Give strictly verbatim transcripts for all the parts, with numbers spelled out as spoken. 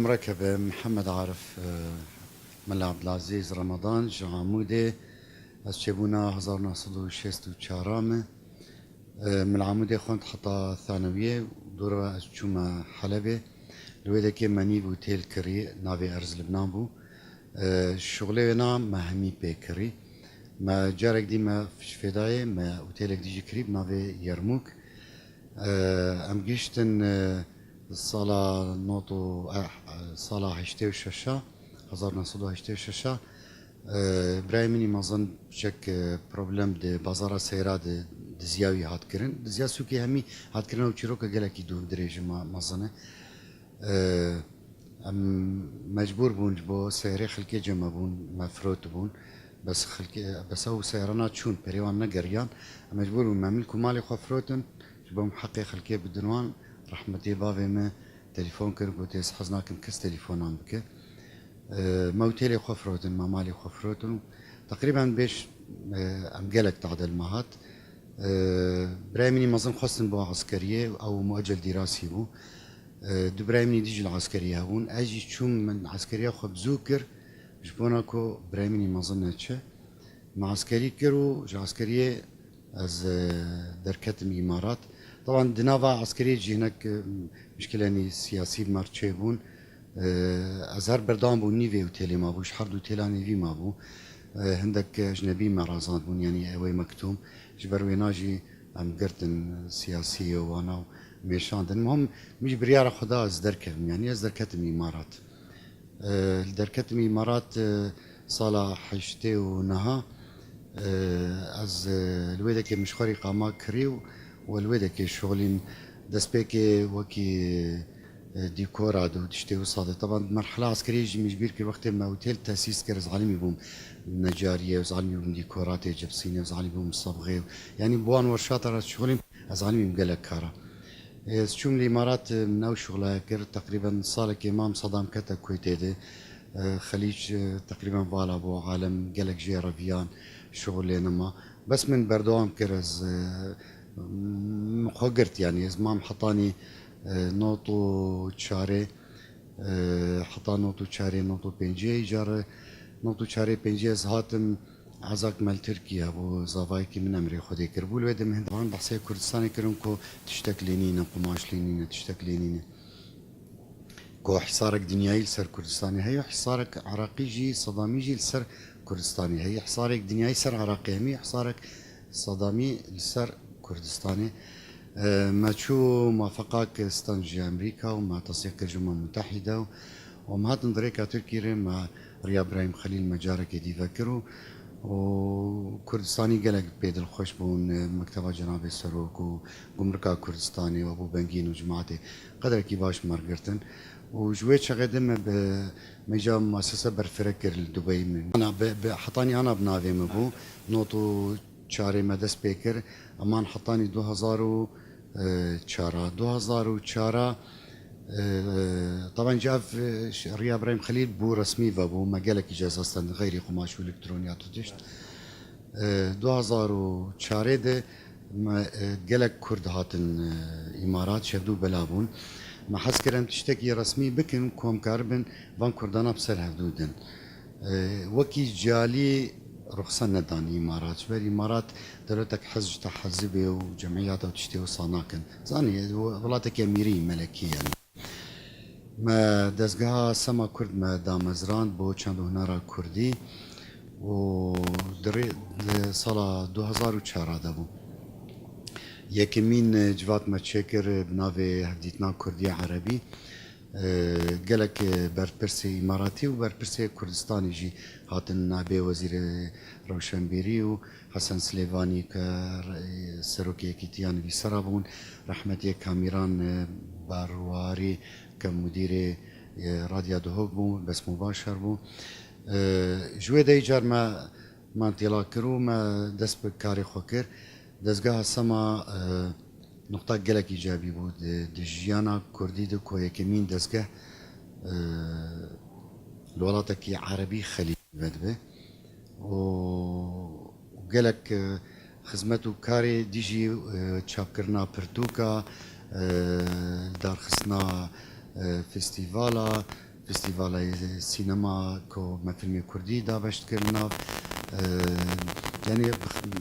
Merhaba, Mihemed Arif, e, Mela Abdulaziz Ramadan ji Amûdê. Ez çêbûna hezar neh sed û şêst û çar me. E, min Amûdê xwend heta thanewiyê, dû re ez çûme Helebê. Li wê dekê me nîv û têl kirî, navê Erz Libnan bû. E, şixulê wêna me hemî pê kirî. Me carek dî me ji fêdayê, me otêlek dî jî kirî bi navê Yermûk. E, em gihiştin, e, sala not û, e, sala heştê û şeş a, hezar neh sed û heştê û şeş a, e, birayê min î mezin piçek, e, problem di bazara seyra di, diziya wî hat kirin. Diziya sûkê hemî hat kirin û çîroka gelekî dûr dirêj û me-, mezin e. E, em mecbûr bûn ji bo seyrê xelkê cem me bûn, me firotibûn. Bes xelkê, bes ew seyrana çûn, perê wan negeriyan. Em mecbûr bûn me milk û malê xwe firotin. Ji bo em heqê xelkê bidin wan, rehmetê bavê me telefon kir, gotê, ez hez nakim kes telefonan bike. E, me otêlê xwe firotin, me malê xwe firotin û teqrîben bêş, e, em gelek tadel me hat. E, birayê min î mezin xwestin bo eskeriyê, ew muecel dîrasî bû. E, du birayê min î dî jî li eskeriyê hebûn. Ez jî çûm, min eskeriya xwe bi zû kir, ji bona ku birayê min î mezin neçe. Me eskerî kir û ji eskeriyê ez, e, derketim Îmarat. Teban di nava eskeriyê jî hinek, e, mişkilenî siyasî bi me re çêbûn. E, ez her berdewam bûm, nîvê otêlê mabû, ji her du otêla nîvî mabû. E, hindek ecnebî me razandbûn, yanî ewê mektûm. Ji ber wêna jî em girtin siyasî û wana û mêşandin. Muhim, min jî biryara xwe da ez derkevim, yanî ez derketim Îmarat. E, li derketim Îmarat, e, sala heştê û neha, e, ez, e, li wê dekê min ji xwe rîqama kirî û, û li wê dekê şixulîm destpêkê wekî, e, dîkora de û tiştê wisa de. Teban di merhela eskeriyê jî min ji bîr kir wextê me otêl tesîs kir, ez alimî bûm necariyê, ez alimî bûm dîkoratê cipsînê, ez alimî bûm sebxê. Yanî bi wan werşata re şixulîm, ez alimîm gelek kara. Ez çûm li Îmarat, min ew şixulaya kir, teqrîben salekê mam Sedam kete Kuweytê de. Xelîc, teqrîben vala bû, alem gelek jê re viyan, şixulê nema. Bes min berdewam kir, ez, min xwe girt, yanî ez mam hetanî, not û çarê, heta not û çarê, not û pêncê, îcar not û çarê pêncê ez hatim, Ezak Mel Tirkî hebû, zavayekî min emrê Xwedê kiribû. Li wê demê hin van behsê Kurdistanê kirin ku tiştek lê nîne, qumaş lê nîne, tiştek lê nîne. Ku hîsarek dinyayî li ser Kurdistanê heye, hîsarek Iraqî jî, Sedamî jî li ser Kurdistanê heye. Hîsarek dinyayî ser Iraqê hemî, hîsarek Sedamî li ser Kurdistanê. E, me çû mafeqak stand ji Amerîka û me tesîq kir ji Umem Mutehîde û, û me hatin di rêka Tirkî re me riya Birahîm Xelîl me carekê dî vekir û, û Kurdistanî gelek pê dilxweş bûn, e, Mekteba Cenabê Serok û Gumrika Kurdistanê û Ebû Bengîn û cemaetê qederekî baş me re girtin. Û ji wê çaxê de me bi, me ca muasese berfireh kir li Dubeyî min. Ana bi, bi, hetanî ana bi navê me bû. Not û çarê me dest pê kir. Eman hetanî du hezar û çar a. Du hezar û çar a, e, taban ji ev, e, ş-, riya Birahîm Xelîl bû resmî vebû. Me gelekî ceza stend, xeyrî qumaş û elektroniyat û tişt. E, du hezar û çarê de me, e, gelek Kurd hatin, e, Îmarat, ji hevdû bela bûn. Me hez kir em tiştekî resmî bikin ku em karibin van Kurdana bi ser hevdû din. E, wekî calî ruxsa nedan Îmarat. Ji ber Îmarat dewletek hez ji te hezibê û cemiyata û tiştê wisa nakin. Zanî, welatekî emîrî, melekî ye. Me dezgeha Sema Kurd me damezrand bo çand û hunera kurdî û di rê-, di sala du hezar û çar de bû. Yekemîn civat me çêkir bi navê Hevdîtina Kurdî Erebî. E, gelek berpirsê Îmaratî û berpirsê Kurdistanî jî hatin, nabê Wezîrê Rewşenbîrî û Hesen Silêvanî ke re-, serokê Yekîtiya Nivîsera bûn, rehmetiyê Kamîran, e, Barwarî ke mudîrê, e, Radya Duhok bû, bes mubaşer bû. E, ji wê de îcar me, me têla kir û me dest bi karê xwe kir. Dezgeha Sema, e, nuqta gelek îcabî bû di, di jiyana kurdî de ku yekemîn dezgeh, e, li welatekî erebî xelî vedibe. û gelek, e, xizmet û karê dijî, e, çapkirina pirtûka, e, darxistina, e, festîvala, festîvala sînema ku me filmê kurdî dabeş dikir li nav. E, yanî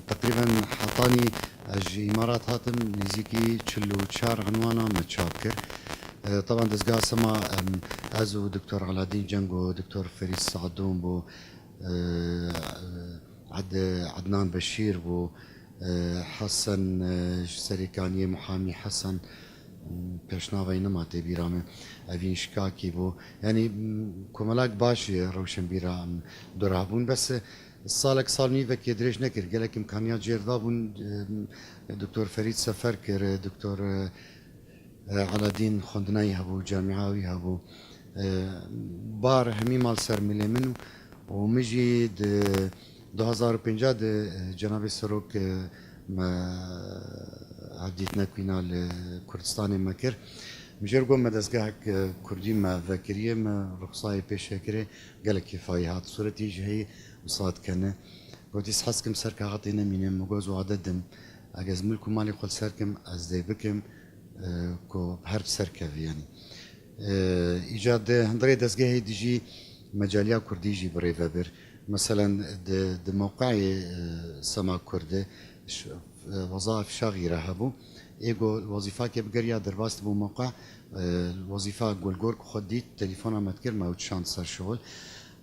teqrîben hetanî ez ji Îmarat hatim, nêzîkî çil û çar enwana me çap kir. E, teban dezgeha sema, em, ez û Doktor Aladîn Ceng û Doktor Ferîd Sadûn bû, e, Ed-, Ednan Beşîr bû, e, Hesen, e, ji Serêkaniyê Muhamî Hesen, m, pêşnavayî nema tê bîra me, Evîn Şikakî bû. Yanî, m, komelak baş ji rewşenbîra em dora bûn. Bes, e, salek, sal nîvekê dirêj nekir. Gelek imkaniya cêr dabûn, e, Doktor Ferîd sefer kir, e, Doktor, e, e, Aladîn xwendina wî hebû, camia wî hebû. E, bar hemî mal ser milê min û, û min jî di du hezar û pêncî de, e, cenabê serok, e, me hevdîtina kwîna li Kurdistanê me kir. Min jê re got me dezgehek, e, kurdî me vekiriye, me ruxsayê pêşê kirê, gelek kêfa wî hat. Sûretî jî heye, wisa dikene. Gotî, ez hez kim ser kaxetê nemînim, min got, ez wade dim. Eger ez milk û malê xwe li ser kim, ez dê bikim, e, ku her bi ser keve, yanî. E, îca di hundirê dezgehê dijî mecaliya kurdî jî bi rê ve bir. Meselen, di, di mewqeyê, e, Sema Kurd de, ş-, e, Wezaif Şaxî re hebû. Ê ku wezîfakê bigeriya derbas dibû mewqe, e, wezîfa Gulgor ku xwe dît, telefona me dikir, me ew dişand ser şixul.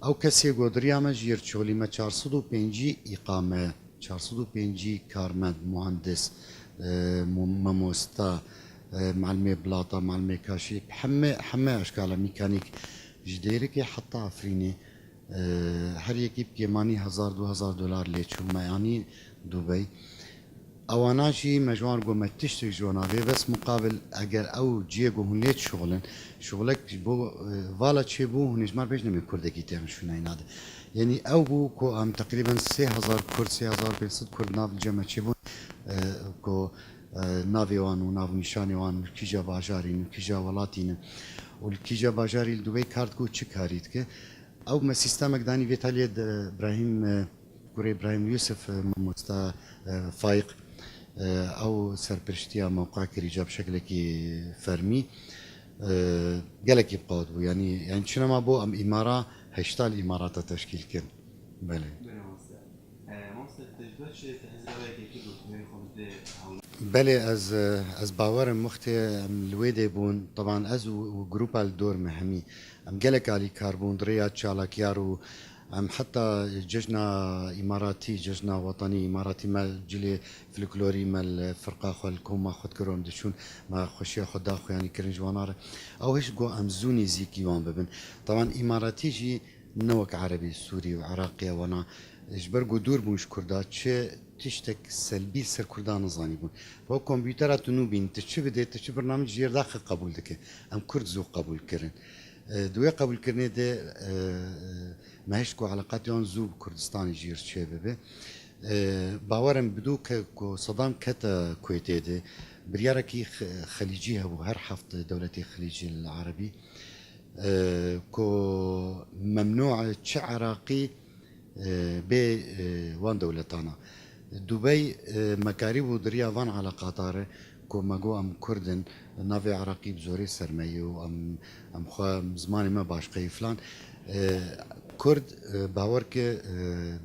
Ew kesê ku diriya me jî yir şixulî me çar sed û pêncî îqame, çar sed û pêncî karmend, muhandis, e, mu-, mamosta, e, mealimê bilata, mealimê kaşî, heme, heme eşkala mîkanîk ji Dêrikê heta Efrînê, e, her yekî bi kêmanî hezar du hezar dolar lê çû, me anî Dubey. Ewana jî me ji wan re got, me tiştek ji wan navê, bes muqabil eger ew cihê ku hûn lê dişuxulin, şuxulek ji bo, e, vala çêbû, hûn ê ji me re bêjin, em ê kurdekî têxin şûnayîna de. Yanî ew bû ku em teqrîben sê hezar kurd, sê hezar pênc sed kurd nav li cem me çêbûn, e, ku, e, navê wan û nav û nîşanê wan û li kîja bajarî ne, kîja welatî ne û li kîja bajarî li Dubey kar dike û çi karî dike. Ew me sîstemek danî vê taliyê de Îbrahîm, e, kurê Îbrahîm Yûsif, e, mamosta, e, Faiq, e, ew serpiriştiya mewqe kirî ca bi şeklekî fermî. E, gelekî bi qewet bû. Yanî, yanî çinema bû em îmara heşta li îmarata teşkîl kin. Belê. Belê, mamoste. E, mamoste, te ji ber çi te hizra wê yekê kir û tu hêvî xwe bidê hewl? Belê, ez, e, ez bawer im wextê em li wê dê bûn. Teban ez û, û grupa li dor me hemî. Em gelek alîkar bûn di rêya çalakiya û em heta cejna îmaratî, cejna wetanî îmaratî me cilê folklorî me li firqa xwe, li koma xwe dikir û em diçûn, me xweşiya xwe da xwe, yanî kirin ji wana re. Ew hişt got em zû nêzîkî wan bibin. Teban îmaratî jî ne wek erebî, sûrî û iraqî wana, ji ber ku dûr bûn ji kurda, çi tiştek selbî li ser kurda nizanîbûn. Wek kompûtera tu nû bîn, tu çi bidê, tu çi birnamec ji yê re daxe qebûl dike. Em kurd zû qebûl kirin. E, di wê qebûlkirinê de, e, me hişt ku eleqatê wan zû bi Kurdistanê jî re çêbibe. E, bawer im bi dû ke ku Sedam kete Kuwêtê de, biryarekî xe-, xelîcî hebû, her heft dewletê xelîcî li erebî, e, ku memnû çi Iraqî, e, bê, e, wan dewletana. Dubey, e, me karîbû di riya van eleqata re ku me got em Kurd in, navê Iraqî bi zorê ser me ye û em, em xwe, em zimanê me baş qey filan. E, Kurd, e, bawer ke, e,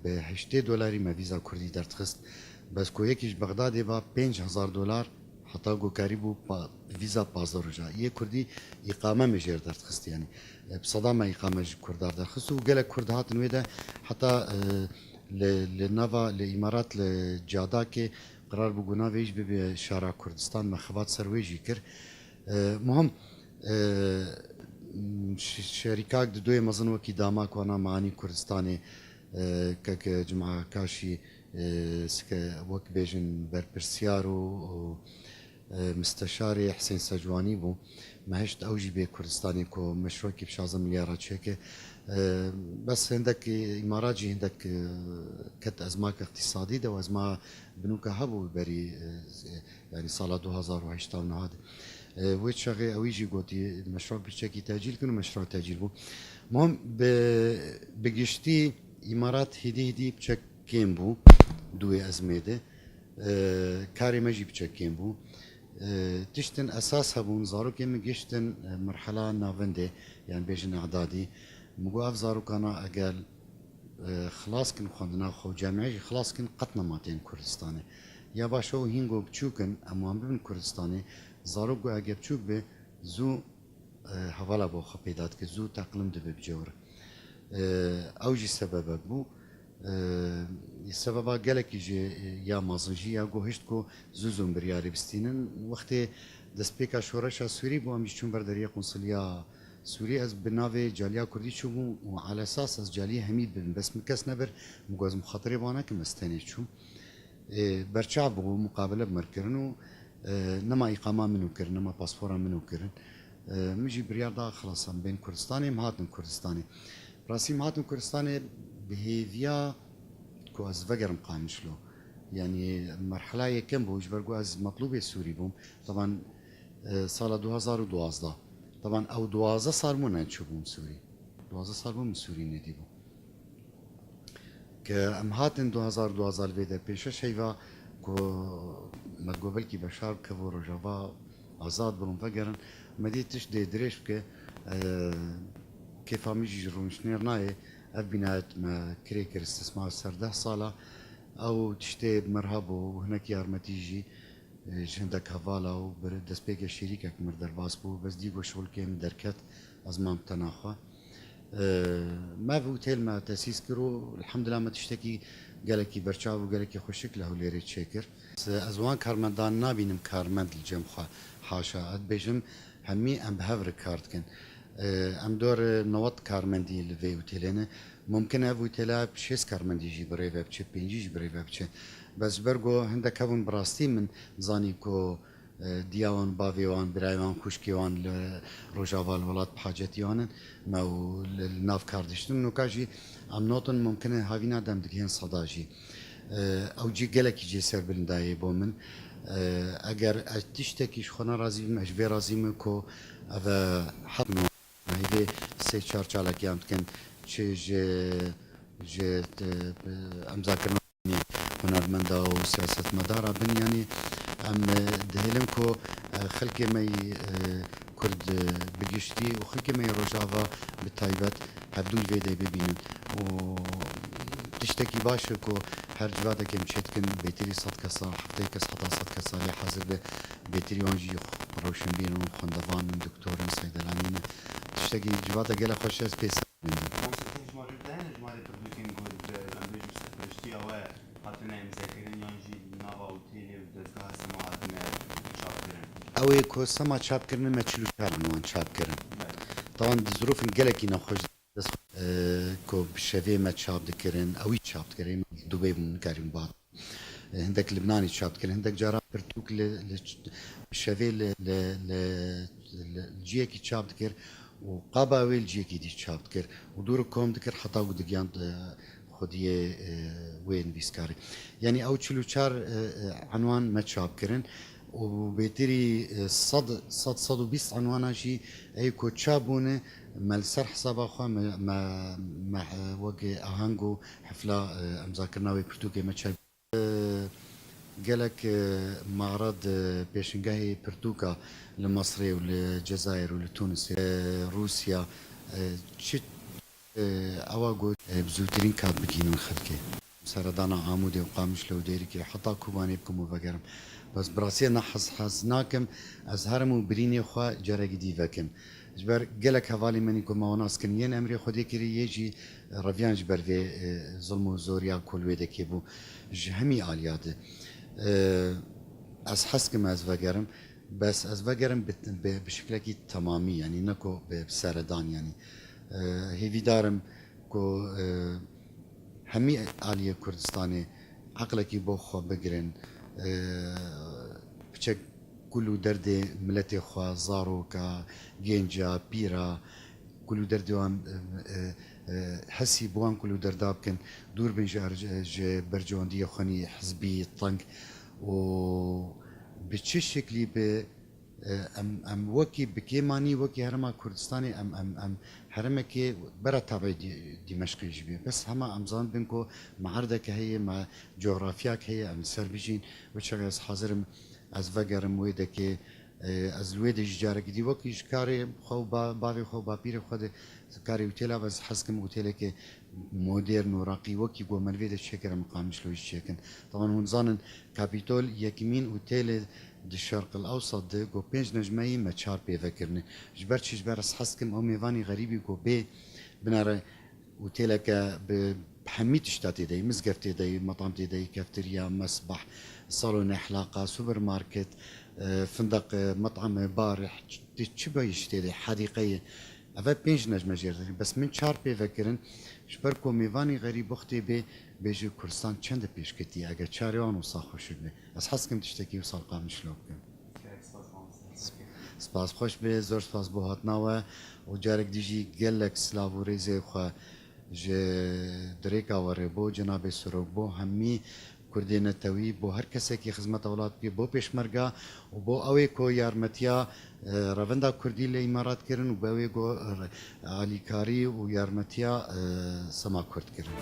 bi heştê dolarî me vîza Kurdî derdixist. Bes ku yekî ji Bexdadê ba pênc hezar dolar, heta ku karîbû pa-, vîza pazdeh roja. Yê Kurdî îqame me jê re derdixist, yanî. E, bi seda me îqame ji Kurda derdixist û gelek Kurd hatin wê de, heta, e, li, li nava, li Îmarat, li Cadakê qerar bû ku navê wî jî bibe Şara Kurdistan, me xebat ser wê jî kir. E, muhim, e, ş-, şerîkak di doyê mezin wekî damak wana me anî Kurdistanê, e, kek Cuma Kaşî, e, sike wek bêjin berpirsiyar û, û, e, misteşarê Hisên Secwanî bû. Me hişt ew jî bê Kurdistanê ku meşrokî bi şazdeh milyara çêke. E, bes hindek Îmarat jî hindek, e, ket ezmak îqtîsadî de û ezma binûka hebû berî, e, yanî sala du hezar û heşt û niha de. E, wê çaxê ewî jî gotî meşrok piçekî tecîl kin û meşrok tecîl bû. Muhim bi, bi giştî Îmarat hêdî hêdî piçek kêm bû, dûyê ezmê de. E, karê me jî piçek kêm bû. E, tiştin esas hebûn, zarokên min giştin, e, merhela navendê, yan bêjin îdadî. Min got, ev zarokana eger, e, xilas kin xwendina xwe û camiye jî xilas kin, qet nema tên Kurdistanê. Ya baş e û hîn got biçûk in, em wan bibin Kurdistanê. Zarok got, eger biçûk be, zû, e, hevala bo xwe peyda dike, zû teqlim dibe bi cewr. E, ew jî sebebek bû. E, sebeba gelekî jî, e, ya mezin jî ya got hişt ku zû zû biryarê bistînin. Wextê destpêka şoreşa Sûrî bû, em jî çûn ber deriyê qunsuliya Sûrî. Ez bi navê caliya Kurdî çûbûm û alesas ez caliyê hemî dibim. Bes min kes nebir, min got ez mixatirê wan nekim, ez tenê çûm. E, berçav bû, muqabele bi min kirin û, e, nema îqama min û kirin, nema paspora min û kirin. E, min jî biryar da, xilas em bên Kurdistanê, em hatin Kurdistanê. Rastî em hatin Kurdistanê bi hêviya ku ez vegerim Qamişlo. Yanî merhela yekem bû, ji ber ku ez metlûbê Sûrî bûm. Teban, e, sala du hazar û duwazdeh. Teban ew duwazdeh sal bû neçûbûm Sûrî. Duwazdeh sal bû min Sûrî nedîbû. Ke em hatin du hazar duwazdeh li vê de pênc şeş heyva ku me got belkî Beşar kevo Rojava azad bibin vegerin, me dî tişt dê dirêj bike, e, kêfa min jî ji rûniştnêr nayê. Ev bînayet me kirê kir, istismar ser deh sala. Ew tiştê bi me re hebû û hinek yarmetî jî, e, ji hindek hevala û bir destpêkê şêrîkek mir derbas bû. Bes dî got şolkê min derket, ez mam tena xwe. E, me vûtêl me tesîs kir û elhamdulillah me tiştekî gelekî berçav û gelekî xweşik li Hewlêrê çêkir. Ez wan karmendan nabînim karmend li cem xwe, haşa. Ez dibêjim hemî em bi hev re kar dikin. E, em dor newet karmendî li vê otêlê ne. Mumkin e ev otêla bi şêst karmendî jî bi rê ve biçe, pêncî jî bi rê ve biçe. Bes ji ber ku hindek hebûn bi rastî min zanî ku, e, diya wan, bavê wan, birayê wan, xwişkê wan li Rojava li welat bi hacetî wan in. Me û li, li nav kar diştin. Noka jî em notin mumkin e havîna dem digihên seda jî. E, ew cî gelekî cê serbilindayê bo min. E, eger ez tiştekî ji xwe ne razî bim, ez ji vê razî me ku ev e heq min. Hêdî sê çar çalakiyan dikin, çi ji, ji, e, emzakirina hunermenda û siyasetmedara bin, yanî em, e, dihêlin ku, e, xelkê me yî, e, Kurd, e, bi giştî û xelkê me yî Rojava bi taybet hevdû li vê de bibînin. Û tiştekî baş e ku her civadekê em çêdikin, bêtirî sed kesa, heftê kes heta sed kesa lê hazir be, bêtirî wan jî rewşenbîr in, xwendevan in, doktor in, seydelanî ne. Tiştekî civata gelek xweş e, ez pê ser Mamoste, te jimarê bidayene, jimarê pirtûkên ku bi, em bêjin, serperiştiya we hatine îmzekirin yan jî nava otêlê û dezgeha sema hatine çapkirin? Ew ê ku sema çapkirine me çil û çar wan çapkirin. Belê. Tawan di zirûfên gelekî nexweş dest, e, ku bi şevê me çap dikirin, ewî çap dikirin, Dubê bûn, nikarîbûn bihat. Hindek Libnanê çap dikir, hindek caran pirtûk li, li ç-, bi şevê li, li, li, li ciyekî çap dikir û qaba wê li ciyekî dî çap dikir û dû re kom dikir heta ku digihand, e, xwediyê, e, wê nivîskarê. Yanî ew çil û çar, e, e, enwan me çap kirin û bêtirî, e, sed, sed, sed û bîst enwana jî ey ku çap bûne me li ser hesaba xwe me, me, me, e, wek aheng û hefla, e, emzakirina wê pirtûkê me çap Gelek, e, mared, e, pêşingehê pirtûka li Misrê û li Cezayir û li Tunisê, e, Rûsya, e, çi, e, ewa got, e, bi zûtirîn kat bigihînin xelkê. Seredana Amûdê û Qamişlo û Dêrikê heta Kobanê bikim û vegerim. Bes bi rastiyê ne hez, hez nakim, ez herim û birînê xwe carekî dî vekim. Ji ber gelek hevalên me nî ku me wan nas kirin, yên emrê Xwedê kirî, yê jî reviyan ji ber vê, e, zilm û zoriya ku li wê dekê bû, ji hemî aliya de. E, ez hez kim ez vegerim, bes ez vegerim bi, bi, bi şiklekî temamî, yanî ne ku bi, bi seredan, yanî. E, hêvîdar im ku, e, hemî aliyê Kurdistanê eqlekî bo xwe bigirin, e, piçek kul û derdê miletê xwe, zaroka, gênca, pîra, kul û derdê wan, e, e, e, hesî bi wan kul û derda bikin, dûr bin ji er-, ji berjewendiyê xwe nî hizbî, teng û bi çi şeklî bi, e, em, em wekî bi kêmanî, wekî Herêma Kurdistanê em, em, em herêmekê bera tavayê Dî-, Dîmeşqê jî bê. Bes hema em zanibin ku me erdeke heye, me cografyayek heye, em li ser bijîn. Wê çaxê ez hazir im, Ez vegerim wê dekê, e, ez li wê de jî carekî dî wekî ji karê xwe û ba-, bavê xwe û bapîrê xwe de karê otêla ve, ez hez kim otêleke modern û reqî wekî ku me li vê de çêkire, em ê Qamişlo jî çêkin. Taban hûn zanin Kapîtol yekimîn otêlê di Şerq el Ewsat de ku pênc nejmeyî me çar pê vekirine. Ji ber çi? Ji ber ez hez kim ew mêvanî xerîbî ku bê binere otêleke bi hemî tişta tê de ye, mizgeft tê de ye, metam tê de ye, kefteriya, mesbeh, salonê ehlaqa, supermarket, e, findeq, e, metame, bar, e, çi, çi bayî tê de, hedîqe ye. Ev e pênc nejme jê re dixin. Bes min çar pê vekirin, ji ber ku mêvanî xerîb wextê bê, bêje Kurdistan çend e pêşketî, eger çarê wan wisa xweş bibe. Ez hez kim tiştekî wisa li Qamişlo bikim. Spas xweş be, zor spas bo hatina we û carek dî jî gelek silav û rêzê xwe ji dirêka we re bo cenabê Serok, bo hemî Kurdê netewî, bo her kesekî xizmeta welat bike, bo pêşmerga û bo ew ê ku yarmetiya, e, revenda Kurdî li Îmarat kirin û bo ew ê ku, e, alîkarî û yarmetiya, e, Sema Kurd kirin.